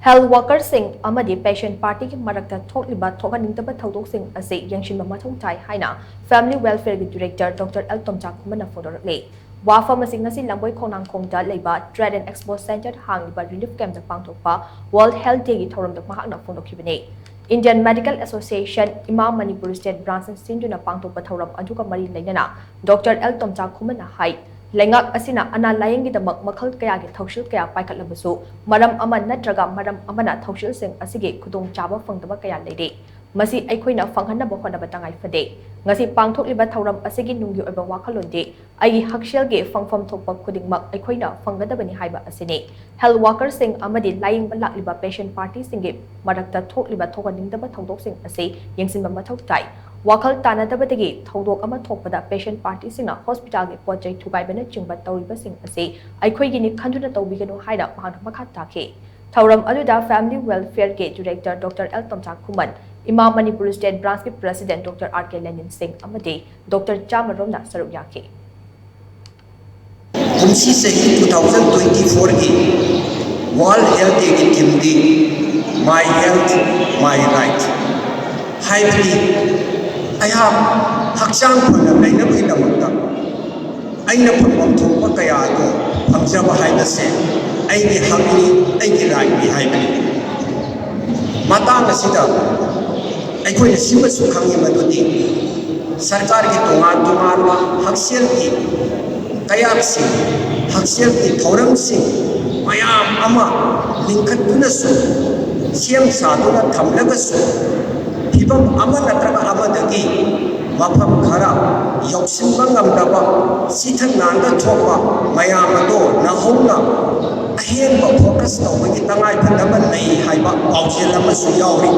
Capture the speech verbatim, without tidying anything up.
Health workerꯁꯤꯡ ꯑꯃꯗꯤ patient partyꯒꯤ ꯃꯔꯛꯇ ꯊꯣꯛꯂꯤꯕ ꯊꯣꯛꯍꯟꯅꯤꯡꯗꯕ ꯊꯧꯗꯣꯛꯁꯤꯡ ꯑꯁꯤ ꯌꯦꯡꯁꯤꯟꯕ ꯃꯊꯧ ꯇꯥꯏ ꯍꯥꯏꯅ Family Welfareꯒꯤ Director Doctor L ꯇꯣꯝꯆꯥ ꯈꯨꯃꯟꯅ ꯐꯣꯡꯗꯣꯔꯛꯂꯤ꯫ ꯋꯥꯐꯝ ꯑꯁꯤ ꯉꯁꯤ ꯂꯝꯕꯣꯏ ꯈꯣꯡꯅꯥꯡꯈꯣꯡꯗ ꯂꯩꯕ Trade and Expo Centre ꯍꯥꯡꯂꯤꯕ relief campꯇ ꯄꯥꯡꯊꯣꯛꯄ World Health Dayꯒꯤ ꯊꯧꯔꯝꯗ ꯃꯍꯥꯛꯅ ꯐꯣꯡꯗꯣꯛꯈꯤꯕꯅꯤ꯫ Indian Medical Association, ꯏꯃꯥ ꯃꯅꯤꯄꯨꯔ State Branchꯅ ꯁꯤꯟꯗꯨꯅ ꯄꯥꯡꯊꯣꯛꯄ ꯊꯧꯔꯝ ꯑꯗꯨꯒ ꯃꯔꯤ ꯂꯩꯅꯅ Doctor L ꯇꯣꯝꯆꯥ ꯈꯨꯃꯟꯅ ꯍꯥꯏ, ꯂꯩꯉꯥꯛ ꯑꯁꯤꯅ ꯑꯅꯥ ꯂꯥꯌꯦꯡꯒꯤꯗꯃꯛ ꯃꯈꯜ ꯀꯌꯥꯒꯤ ꯊꯧꯁꯤꯜ ꯀꯌꯥ ꯄꯥꯏꯈꯠꯂꯕꯁꯨ, ꯃꯔꯝ ꯑꯃ ꯅꯠꯇ꯭ꯔꯒ ꯃꯔꯝ ꯑꯃꯅ ꯊꯧꯁꯤꯜꯁꯤꯡ ꯑꯁꯤꯒꯤ ꯈꯨꯗꯣꯡꯆꯥꯕ ꯐꯪꯗꯕ ꯀꯌꯥ ꯂꯩꯔꯤ꯫ ꯃꯁꯤ ꯑꯩꯈꯣꯏꯅ ꯐꯪꯍꯟꯅꯕ ꯍꯣꯠꯅꯕ ꯇꯉꯥꯏ ꯐꯗꯦ꯫ ꯉꯁꯤ ꯄꯥꯡꯊꯣꯛꯂꯤꯕ ꯊꯧꯔꯝ ꯑꯁꯤꯒꯤ ꯅꯨꯡꯒꯤ ꯑꯣꯏꯕ ꯋꯥꯈꯜꯂꯣꯟꯗꯤ ꯑꯩꯒꯤ ꯍꯛꯁꯦꯜꯒꯤ ꯐꯪꯐꯝ ꯊꯣꯛꯄ ꯈꯨꯗꯤꯡꯃꯛ ꯑꯩꯈꯣꯏꯅ ꯐꯪꯒꯗꯕꯅꯤ ꯍꯥꯏꯕ ꯑꯁꯤꯅꯤ꯫ Health workerꯁꯤꯡ ꯑꯃꯗꯤ ꯂꯥꯌꯦꯡꯕ ꯂꯥꯛꯂꯤꯕ patient partyꯁꯤꯡꯒꯤ ꯃꯔꯛꯇ ꯊꯣꯛꯂꯤꯕ ꯊꯣꯛꯍꯟꯅꯤꯡꯗꯕ ꯊꯧꯗꯣꯛꯁꯤꯡ ꯑꯁꯤ ꯌꯦꯡꯁꯤꯟꯕ ꯃꯊꯧ ꯇꯥꯏ꯫ ꯋꯥꯈꯜ ꯇꯥꯅꯗꯕꯗꯒꯤ ꯊꯧꯗꯣꯛ ꯑꯃ ꯊꯣꯛꯄꯗ patient partyꯁꯤꯡꯅ hospitalꯒꯤ ꯄꯣꯠ ꯆꯩ ꯊꯨꯒꯥꯏꯕꯅꯆꯤꯡꯕ ꯇꯧꯔꯤꯕꯁꯤꯡ ꯑꯁꯤ ꯑꯩꯈꯣꯏꯒꯤꯅꯤ ꯈꯟꯗꯨꯅ ꯇꯧꯕꯤꯒꯅꯨ ꯍꯥꯏꯅ ꯃꯍꯥꯛꯅ ꯃꯈꯥ ꯇꯥꯈꯤ꯫ ꯊꯧꯔꯝ ꯑꯗꯨꯗ Family Welfareꯒꯤ Director Doctor L ꯇꯣꯝꯆꯥ ꯈꯨꯃꯟ, ꯏꯃꯥ Manipur State Branchꯀꯤ President Doctor R K ꯂꯦꯅꯤꯟ ꯁꯤꯡ ꯑꯃꯗꯤ Doctor ꯆꯥꯃꯔꯣꯝꯅ ꯁꯔꯨꯛ ꯌꯥꯈꯤ꯫ ꯀꯨꯝꯁꯤ ꯆꯍꯤ two thousand twenty fourꯒꯤ World Health Dayꯒꯤ themeꯗꯤ My Health, My Right ꯍꯥꯏꯕꯗꯤ, ꯑꯩꯍꯥꯛ ꯍꯛꯆꯥꯡ ꯐꯅ ꯂꯩꯅꯕꯒꯤꯗꯃꯛꯇ ꯑꯩꯅ ꯐꯪꯐꯝ ꯊꯣꯛꯄ ꯀꯌꯥ ꯑꯗꯨ ꯐꯪꯖꯕ ꯍꯥꯏꯕꯁꯦ ꯑꯩꯒꯤ ꯍꯛꯅꯤ, ꯑꯩꯒꯤ rightꯅꯤ ꯍꯥꯏꯕꯅꯤ꯫ ꯃꯇꯥꯡ ꯑꯁꯤꯗ ꯑꯩꯈꯣꯏꯅ ꯁꯤꯃꯁꯨ ꯈꯪꯉꯤ ꯃꯗꯨꯗꯤ ꯁꯔꯀꯥꯔꯒꯤ ꯇꯣꯉꯥꯟ ꯇꯣꯉꯥꯟꯕ ꯍꯛꯁꯦꯜꯒꯤ ꯀꯌꯥꯠꯁꯤꯡ, ꯍꯛꯁꯦꯜꯒꯤ ꯊꯧꯔꯝꯁꯤꯡ ꯃꯌꯥꯝ ꯑꯃ ꯂꯤꯡꯈꯠꯇꯨꯅꯁꯨ, ꯁꯦꯝ ꯁꯥꯗꯨꯅ ꯊꯝꯂꯒꯁꯨ, ꯐꯤꯚꯝ ꯑꯃ ꯅꯠꯇ꯭ꯔꯒ ꯑꯃꯗꯒꯤ ꯃꯐꯝ ꯈꯔ ꯌꯧꯁꯤꯟꯕ ꯉꯝꯗꯕ, ꯆꯤꯊ ꯅꯥꯟꯗ ꯊꯣꯛꯄ ꯃꯌꯥꯝ ꯑꯗꯣ ꯅꯧꯍꯧꯅ ꯑꯍꯦꯟꯕ focus ꯇꯧꯕꯒꯤ ꯇꯉꯥꯏꯐꯗꯕ ꯂꯩ ꯍꯥꯏꯕ ꯄꯥꯎꯖꯦꯜ ꯑꯃꯁꯨ ꯌꯥꯎꯔꯤ꯫